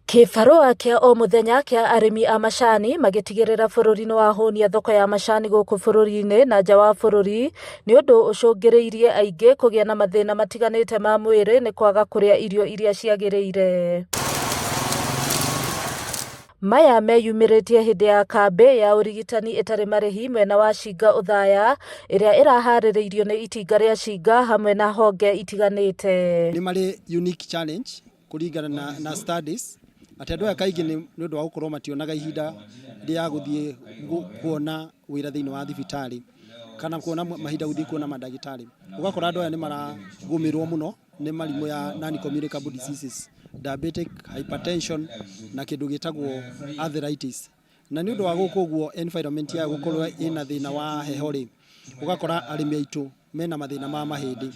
Kĩbarũa kĩa o mũthenya kĩa arĩmi a macani magĩtigĩrĩra bũrũri nĩwahũnia thoko ya macani gũkũ bũrũri-inĩ na nja wa bũrũri nĩ ũndũ ũcũngĩrĩirie aingĩ kũgĩa na mathĩna matiganĩte ma mwĩrĩ nĩ kwaga kũrĩa irio iria ciagĩrĩire. Maya meyumĩrĩtie hĩndĩ ya kambĩ ya ũrigitani ĩtarĩ marĩhi mwena wa Shinga Othaya ĩrĩa ĩraharĩrĩirio nĩ itinga rĩa Shinga hamwe na honge itiganĩte. Nĩ marĩ unique challenge kũringana na studies atĩ andũ aya kaingĩ nĩ ũndũ wa gũkorwo mationaga ihinda rĩa gũthiĩ kuona wĩra thĩinĩ wa thibitarĩ kana kuona mahinda gũthiĩ kuona mandagĩtarĩ. Ũgakora andũ aya nĩ maragũmĩrwo mũno nĩ marimũ ya non communicable diseases, diabetic, hypertension na kĩndũ gĩtagwo arthritis. Na nĩ ũndũ wa gũkũ ũguo environment ya gũkorwo ĩna thĩna wa heho rĩ, ũgakora arĩmi aitũ mena mathĩna ma mahĩndĩ.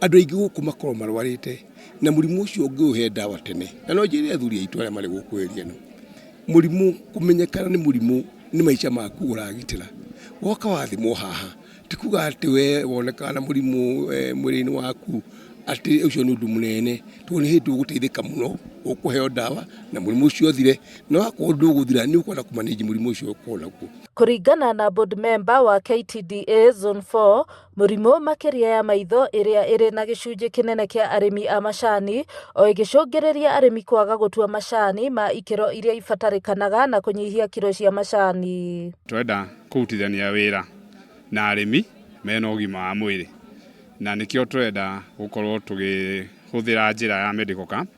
Andũ aingĩ gũkũ makoragwo marwarĩte na mũrimũ ũcio ũngĩũhe ndawa tene, na no njĩre athuri aitũ arĩa marĩ gũkũ area ĩno, mũrimũ kũmenyekana nĩ mũrimũ nĩ maica maku ũragitĩra. Woka wathimwo haha, ti kuga atĩ we wonekana na mũrimũ mwĩrĩ-inĩ waku atĩ ũcio nĩ ũndũ mũnene, tondũ nĩ hĩndĩ ũgũteithĩka mũno, ũkũheo ndawa na mũrimũ ũcio ũthire, na wakorwo ndũgũthira nĩ ũkũhota kũ manage mũrimũ ũcio ũkorwo naguo. Kũringana na board member wa KTDA Zone 4, mũrimũ makĩria ya maitho ĩrĩa ĩrĩ na gĩcunjĩ kĩnene kĩa arĩmi a macani o ĩgĩcũngĩrĩria arĩmi kwaga gũtua macani ma ikĩro iria ibatarĩkanaga na kũnyihia kiro cia macani. Twenda kũrutithania wĩra na arĩmi mena ũgima wa mwĩrĩ, na nĩkĩo tũrenda gũkorwo tũgĩhũthĩra njĩra ya medical camp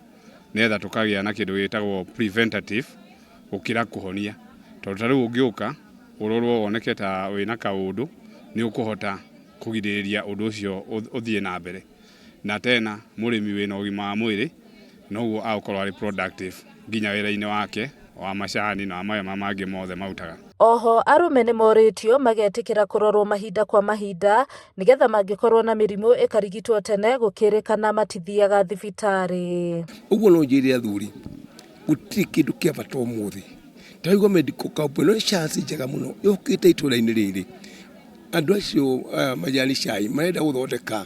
nĩgetha tũkagĩa na kĩndũ gĩtagwo preventative gũkĩra kũhonia, tondũ ta rĩu ũngĩũka ũrorwo woneke ta wĩna kaũndũ nĩ ũkũhota kũgirĩrĩria ũndũ ũcio ũthiĩ na mbere. Na tena mũrĩmi wĩna ũgima wa mwĩrĩ noguo agũkorwo arĩ productive nginya wĩra-inĩ wake wa macani na wa maya mangĩ mothe marutaga. Oho arũme nĩ morĩtio magetĩkĩra kũrorwo mahinda kwa mahinda nĩgetha mangĩkorwo na mĩrimũ ĩkarigitwo tene gũkĩrĩkana matithiaga thibitarĩ. Ũguo no njĩre athuri gũtirĩ kĩndũ kĩa bata ũmũthĩ ndaigua medical camp ĩno nĩ chance njega mũno yũkĩte itũra-inĩ rĩrĩ. Andũ acio majani chai marenda gũthondeka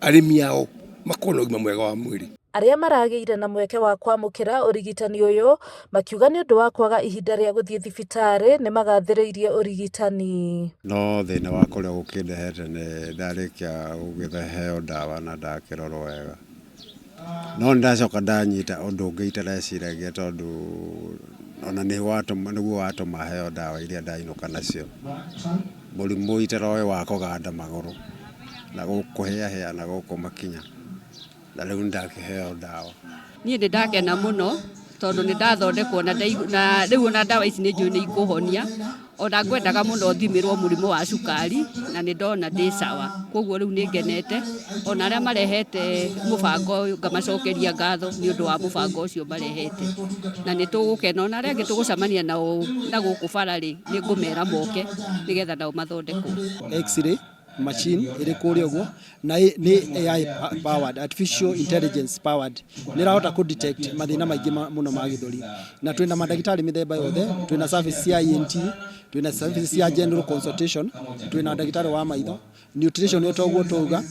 arĩmi ao makorwo na ũgima mwega wa mwĩrĩ. Arĩa maragĩire na mweke wa kwamũkĩra ũrigitani ũyũ makiuga nĩ ũndũ wa kwaga ihinda rĩa gũthiĩ thibitarĩ nĩ magathĩrĩirie ũrigitani. No thĩna wa kũrĩa gũkĩndehete nĩ ndarĩkia gũkĩheo ndawa na ndakĩrorwo wega, no nĩ ndacoka ndanyita ũndũ ũngĩ itareciragia, tondũ ona nĩguo watũma heo ndawa iria ndainũka nacio. Mũrimũ itaroĩ wa kũganda magũrũ na gũkũhĩahĩa na gũkũ makinya, na rĩu nĩ ndakĩheo ndawa. Niĩ nĩ ndakena mũno tondũ nĩ ndathondekwo na rĩu ona ndawa ici nĩ njũĩ nĩ ikũhonia. Ona ngwendaga mũno thimĩrwo mũrimũ wa cukari na nĩ ndona ndĩ sawa, koguo rĩu nĩ ngenete. Ona arĩa marehete mũbango ũyũ ngamacokeria ngatho nĩ ũndũ wa mũbango ũcio marehete, na nĩ tũgũkena. Ona arĩa angĩ tũgũcemania nao na gũkũ bara rĩ, nĩ ngũmera moke nĩgetha nao mathondekwo. X-ray machine ĩrĩ kũrĩa ũguo na nĩ AI powered, artificial intelligence powered, nĩ ĩrahota kũ detect mathĩna maingĩ mũno ma gĩthũri. Na twĩna mandagĩtarĩ mĩthemba yothe, twĩna service cia ENT, twĩna service cia general consultation, twĩna ndagĩtarĩ wa maitho, nutrition nĩ toguo twauga,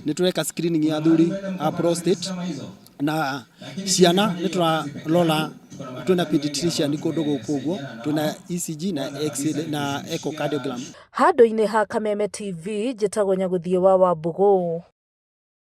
nĩ tũreka screening ya athuri a prostate, na ciana nĩ tũrarora, twĩna pediatrician kũndũ gũkũ ũguo, twĩna ECG na X-ray na echocardiogram. Handũ-inĩ ha Kameme TV, njĩtagwo Nyagũthiĩ wa Wambũgũ.